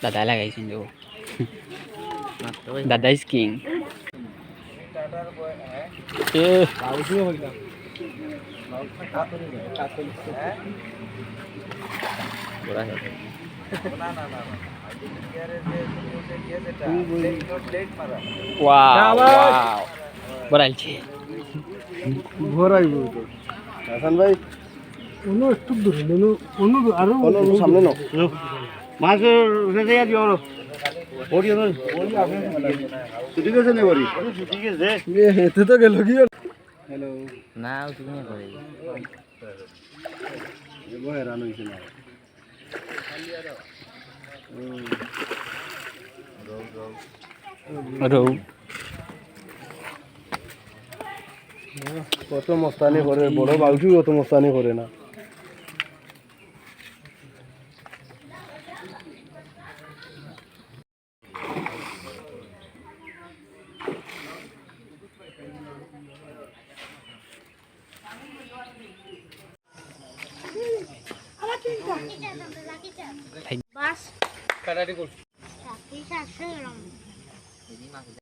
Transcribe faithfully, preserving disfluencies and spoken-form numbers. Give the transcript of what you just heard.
দাদায় লাগাইছইন তো। দাদা is king. A. Wow, wow. বড়াইছে। ভরাইব তো। হাসান ভাই। অন্য একটু দূরে, অন্য, অন্য আরো অন্য, অন্য সামনে নাও। মাছ উঠে যায় আর কি, অন্য। বড়ি, বড়ি, বড়ি, আপনি। ছুটি গেছে নি বড়ি? ছুটি গেছে। এ, এতে তো গেল কি আর? হ্যালো। না, ও তুমি করে। এ বয় রান হইছে না। রৌ। কত মস্তানি করে, বড় বাউটিও কত মস্তানি করে না। বাস। কাটাকাটি করছি। ছাব্বিশ আটশো এরকম।